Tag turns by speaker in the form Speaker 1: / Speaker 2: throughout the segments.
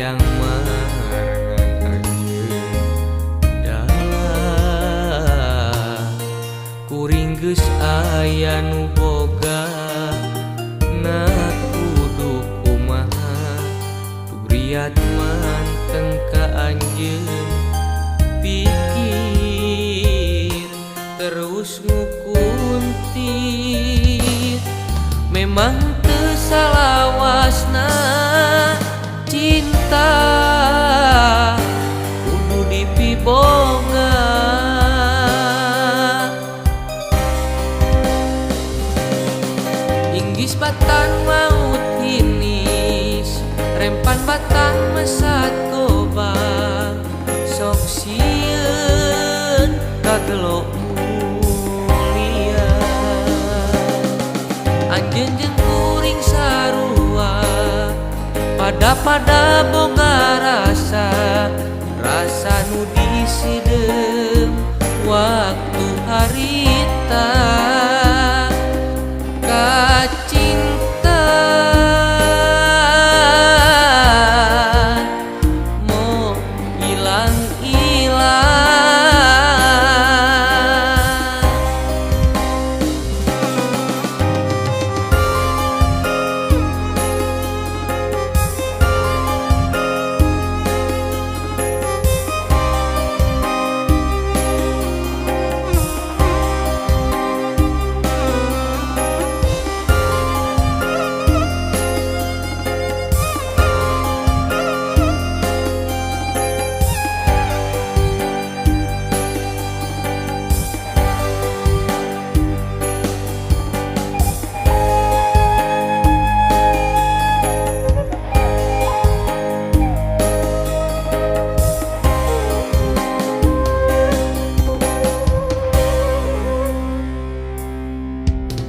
Speaker 1: hayang marengan anjeun dalah kuring geus aya nu boga na kudu kumaha duriat manteng ka anjeun pikir terus ngukuntit memang teu salawasna cinta kudu dipiboga inggis batan maut hinis rempan batan mesat gobang sok sieun kagelo mulia anjeun jeung kuring sarua pada-pada boga rasa rasa nu disideum waktu harita kacinta mo ilang-ilang.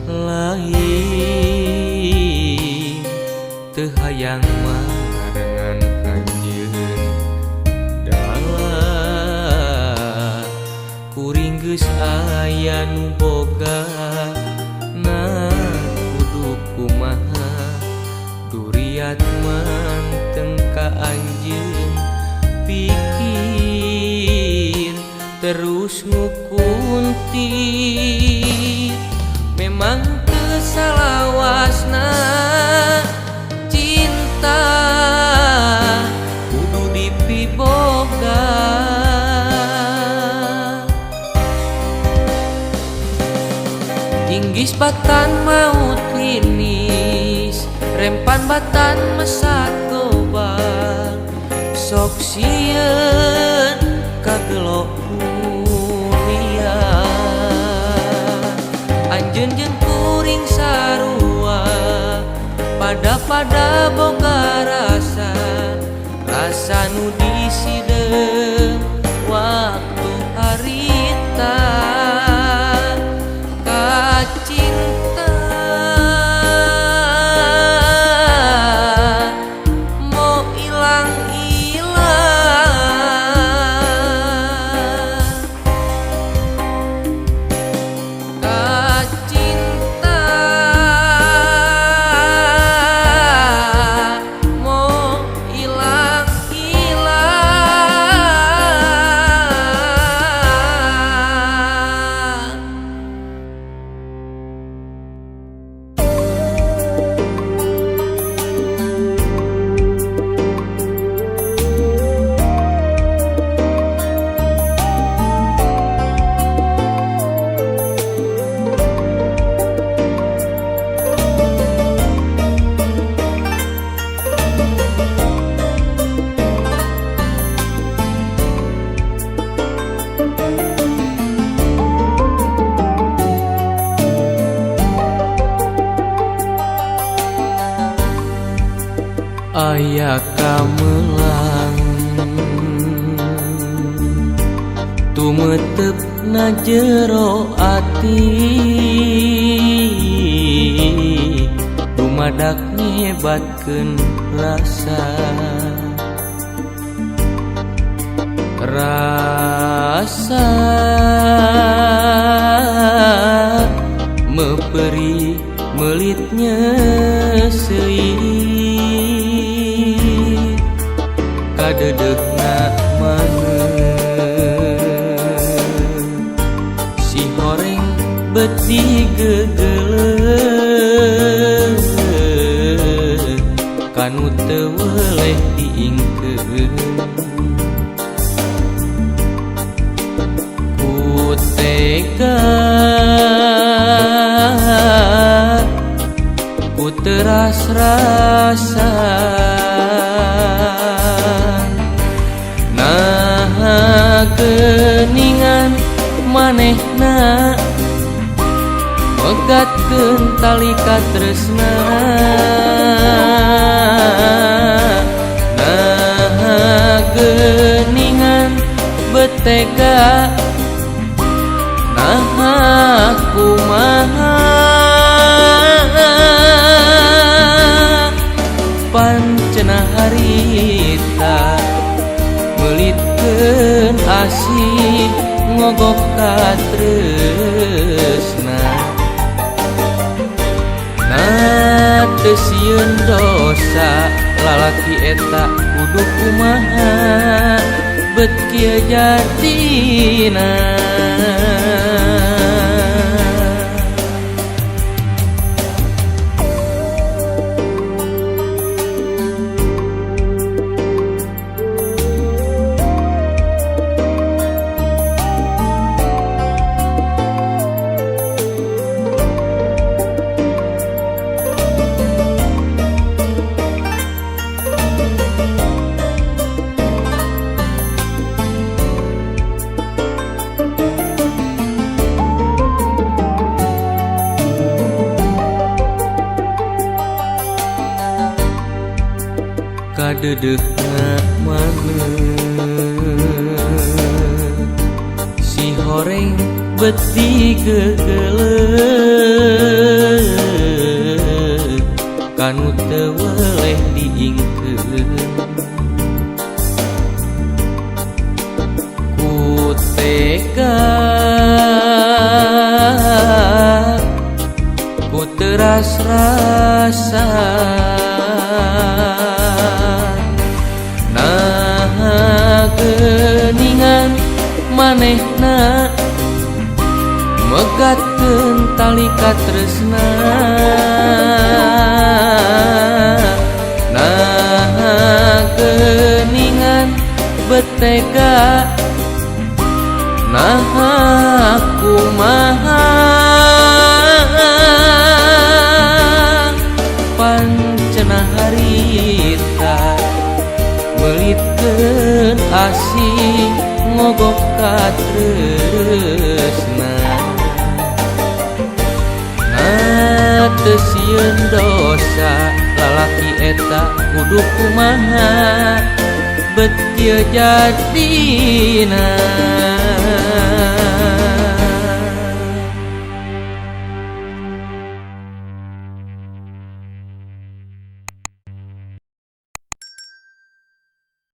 Speaker 1: Lain teu hayang marengan anjeun dalah kuring geus aya nu boga na kudu kumaha duriat manteng ka anjeun pikir terus ngukuntit memang teu salawasna cinta kudu dipiboga inggis batan maut klinis rempan batan mesat gobang sok sieun kagelo mulia anjeun jeung kuring sarua pada-pada boga rasa rasa nu disideum waktu harita kacinta mo ilang-ilang kacinta mo ilang-ilang. Aya kamelang tumetep na jero ati dumadak nyebatkeun rasa rasa meperi melitnya seuit. Kadeudeuhna maneh si horeng bet digegeleuh kanu teu weleh diingkeun ku tega ku teras rasa nah geuningan manehna megatkeun tali katresna nah geuningan betega nah kumaha pancena harita meulitkeun asih ngogok katresna nah teu sieun dosa lalaki eta kudu kumaha bet kieu jadina. Kadeudeuhna maneh si horeng bet digegeleuh kanu teu weleh diingkeun ku tega ku teras rasa nah geuningan manehna megatkeun tali katresna nah geuningan betega nah kumaha pancena harita meulitkeun asih ngogok katresna nah teu sieun dosa lalaki eta kudu kumaha bet kieu jadina.